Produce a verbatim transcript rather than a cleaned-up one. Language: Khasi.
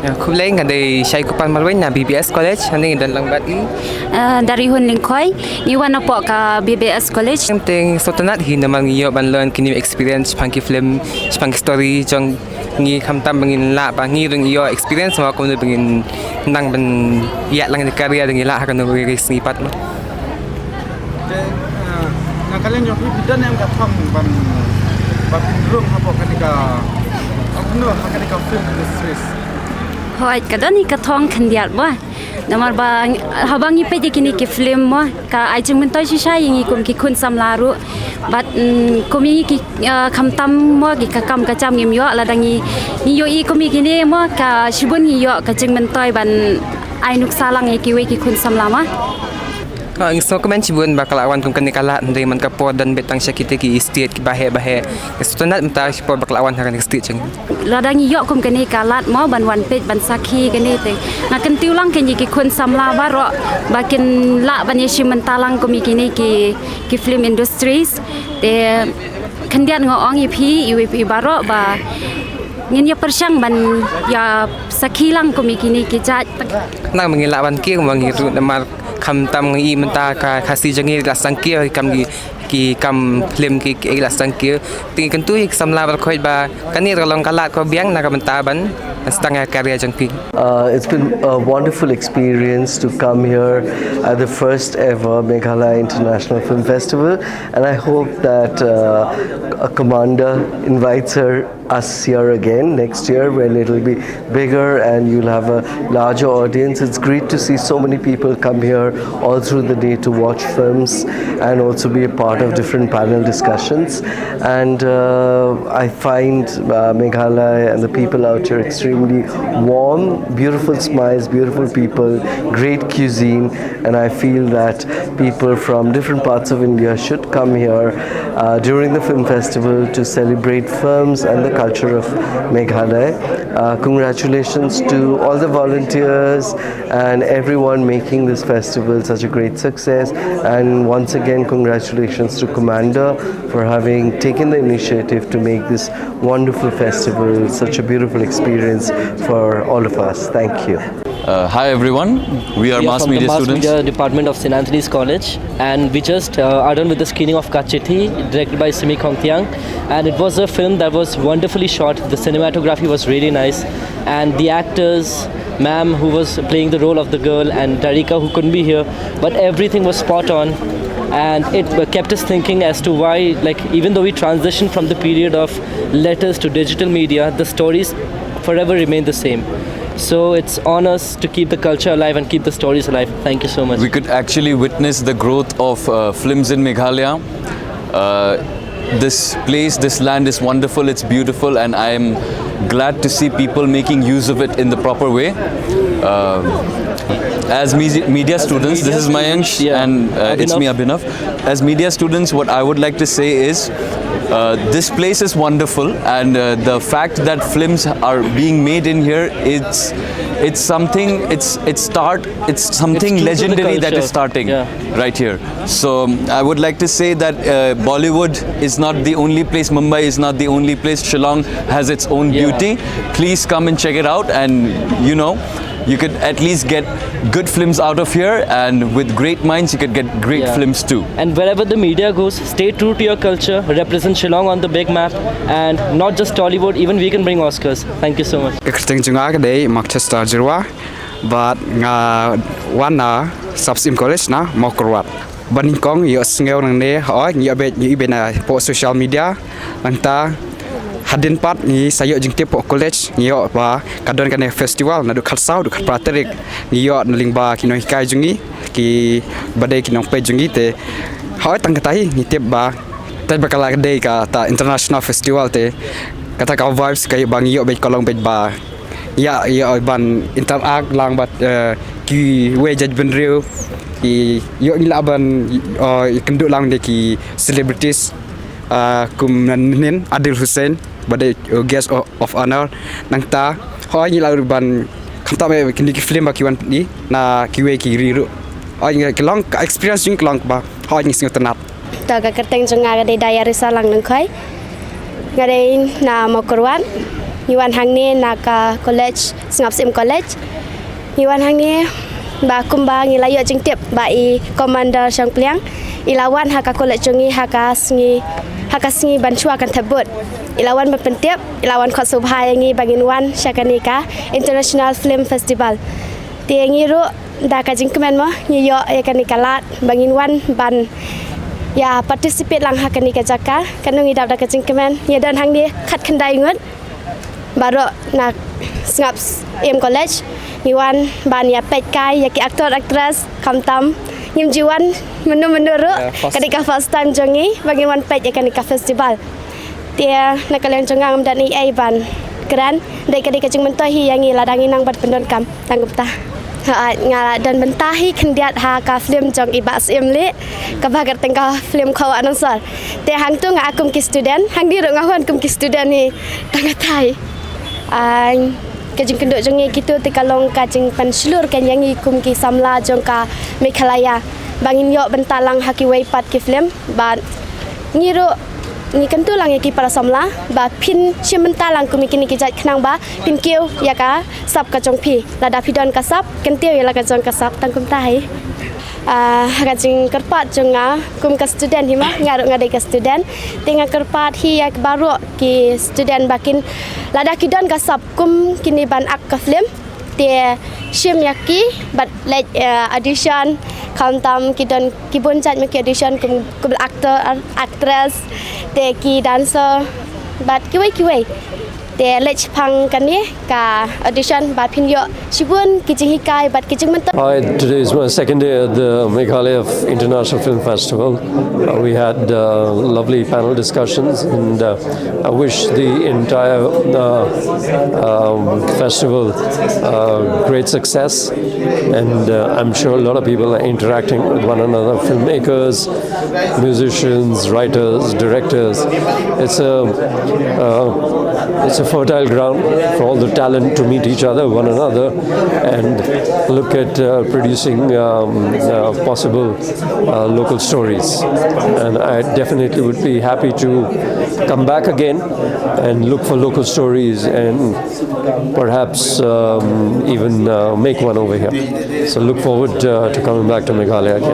Khublei, nga dei Shaikupal Marwein na B B S College, hangne ngi don lang bad i. Uh, dari Hun Lingkhoi, ngi wan napoh ka B B S College. Teng sngewtynnat hi namar ngi ïoh ban learn ki new experience shaphang ki film, shaphang ki story jong ngi, khamtam ba ngin lah ba ngi ruh ngi ïoh experience mo kumno ba ngin nang ban ïaid lang ka career jong ngi lah ha kano ka sngi pat mo. Te, eh, na ka liang jong phi, phi don em ka thong ban, ban pynrung hapoh kane ka, kumno ha kane ka film industries? Hooid, ka don hi ka thong khyndiat mo. Namar ba haba ngi peit ïa kine ki film mo, ka ai jingmyntoi shisha ïa ngi kum ki khun samla ruh. Bad mm, kum ïa ngi ki, eh, khamtam mo ki ka kam ka jam ngim ïoh, lada ngi, ngi ïohi kum ïa kine mo, ka shibun ngi ïoh ka jingmyntoi ban ai nuksa lang ïa kiwei ki khun samla mo. Nga sngewkmen shibun ba ka la wan kum kane ka lad, hynrei man ka por don beit tang sha kita ki state kiba heh ba heh. Nga sngewtynnat mynta shipor ba ka la wan ha kane ka state jong ngi. Lada ngi ïoh kum kane ka lad mo ban wan peit ban sakhi kane te, nga kyntiew lang kein ïa ki khun samla baroh ba kin lah ban ïashim bynta lang kum ïa kine ki, ki film industries. Te khyndiat nga ong ïa phi, ïa phi baroh ba ngin ïa pyrshang ban ïa sakhi lang kum ïa kine ki jait. Nang ma ngi lah ban kiew ma ngi ruh namar khamtam ngi i mynta ka Khasi jong ngi la sangkiew kam ki, ki kam film ki, ki la sangkiew. Te ngi kyntu ïa ki samla baroh khoit ba kane ruh long ka lad kaba biang na ka bynta ban sdang ïa ka career jong ki. Uh, it's been a wonderful experience to come here at the first ever Meghalaya International Film Festival, and I hope that uh, a commander invites her us here again next year when it'll be bigger and you'll have a larger audience. It's great to see so many people come here all through the day to watch films and also be a part of different panel discussions. And uh, I find uh, Meghalaya and the people out here extremely warm, beautiful smiles, beautiful people, great cuisine, and I feel that people from different parts of India should come here uh, during the film festival to celebrate films and the culture of Meghalaya. Uh, congratulations to all the volunteers and everyone making this festival such a great success. And once again, congratulations to Commander for having taken the initiative to make this wonderful festival such a beautiful experience for all of us. Thank you. Uh, hi everyone, we are, we are mass from media the mass students. Media department of Saint Anthony's College, and we just uh, are done with the screening of Ka Chithi, directed by Simi Khongtiang, and it was a film that was wonderfully shot. The cinematography was really nice, and the actors, ma'am who was playing the role of the girl, and Darika who couldn't be here, but everything was spot on, and it uh, kept us thinking as to why, like, even though we transitioned from the period of letters to digital media, the stories forever remain the same. So it's on us to keep the culture alive and keep the stories alive. Thank you so much. We could actually witness the growth of uh, films in Meghalaya. Uh, this place, this land is wonderful, it's beautiful, and I am glad to see people making use of it in the proper way. Uh, as me- media students, this is Mayank, yeah, and uh, it's me, Abhinav. As media students, what I would like to say is uh, this place is wonderful, and uh, the fact that films are being made in here, it's it's something, it's it's start it's something legendary that is starting right here. So um, I would like to say that uh, Bollywood is not the only place, Mumbai is not the only place. Shillong has its own beauty. Please come and check it out, and you know, you could at least get good films out of here, and with great minds, you could get great films too. And wherever the media goes, stay true to your culture, represent Shillong on the big map, and not just Tollywood, even we can bring Oscars. Thank you so much. Ka kyrteng jong nga ka dei Mark Chester Jyrwa, bad nga wan na Sapsim College na Mawkyrwat. Ba nyngkong ïohsngew nangne, hooid, ngi ïoh beit, ngi ïoh beit na poh social media. Nangta hadien pat ngi sa ïoh jingtip poh college, ngi ïoh ba ka don kane festival naduh khatsaw haduh khatphra tarik. Ngi ïoh na lyngba ki nonghikai jong ngi, kiba dei ki nongpeit jong ngi te. Hooid, tang kata hi ngi tip ba, te ba ka la dei kata international festival te, kata ka vibes ka ïoh ba ngi ïoh beit ka long beit ba ïa, ïa ban interact lang bad eh, kiwei jait bynriew, ki ïoh ngi lah ban eh, ïakynduh lang de ki celebrities, ah, kum mynhynnin Adil Hussain ba dei eh, guest of, of honor. Nangta hooid ngi lah ban khamtam eh, kine ki film ba ki wan pyni na kiwei ki ri ruh. Hooid ngi, ka long ka experience jong ngi ka long kaba hooid ngi sngewtynnat. To, ka kyrteng jong nga ka dei Dayarisa Langlyngkhoi. Nga dei na Mawkyrwat. Ngi wan hangne na ka college, Sngap Syiem College. Ngi wan hangne ba kumba ngi la ïoh jingtip ba i Commander Shangpliang i la wan ha ka college jong ngi ha ka sngi, ha ka sngi ban shuwa kan thep vote. I la wan ban pyntip, i la wan khot sngewbha ïa ngi ba ngin wan sha kane ka International Film Festival. Te ngi ruh da ka jingkmen mo ngi ïoh ïa kane ka lad ba ngin wan ban ïa participate lang ha kane ka jaka. Kano ngi dap da ka jingkmen, ngi don hangne khatkhyndai ngut baroh na Sngap Syiem College. Ngi wan ban ïa peit kai ïa ki actor actress, khamtam ngim ju wan mynno mynno ruh. Ka dei ka first time jong ngi ba ngin wan peit ïa kane ka festival. Te na ka liang jong nga ngam don ei ei ban kren, dei ka dei ka jingmyntoi hi ïa ngi lada ngi nang ban pyndonkam. Tang kumta. Ha, nga don bynta hi khyndiat ha ka film jong i Bah Syiem Lih, kaba kyrteng ka film Khawa Nongsan. Te hangto nga kum ki student, hangne ruh nga wan kum ki student hi. Tang katai. Ai, ka jingkynduh jong ngi kito te ka long ka jingpynshlur kan ïa ngi kum ki samla jong ka Meghalaya ba ngin ïoh bynta lang ha kiwei pat ki film. Bad ngi ruh ngi kyntu lang ïa ki para samla ba phin shim bynta lang kum ïa kine ki jait khnang ba phin kiew ïa ka sap ka jong phi. Lada phi don ka sap, kyntiew ïa la ka jong ka sap. Tang kumta hi. Ah, ha ka jingkyrpad jong nga kum ka student hi ma, nga ruh nga dei ka student. Te nga kyrpad hi ïa baroh ki student ba kin lada ki don ka sap kum kine ban ak ka film, te shim ïa ki bad leit, eh, audition, khamtam ki don ki bun jait ma ki audition kum, kum actor, actress, te ki dancer bad kiwei kiwei. Te leit shaphang kane ka audition ba phin ïoh shibun ki jinghikai bad ki jingmyntoi. Hi, today is my second day at the Meghalaya International Film Festival. Uh, we had uh, lovely panel discussions, and uh, I wish the entire uh, um, festival uh, great success. And uh, I'm sure a lot of people are interacting with one another, filmmakers, musicians, writers, directors. It's a uh, it's a fertile ground for all the talent to meet each other, one another, and look at uh, producing um, uh, possible uh, local stories. And I definitely would be happy to come back again and look for local stories and perhaps um, even uh, make one over here. So look forward uh, to coming back to Meghalaya again.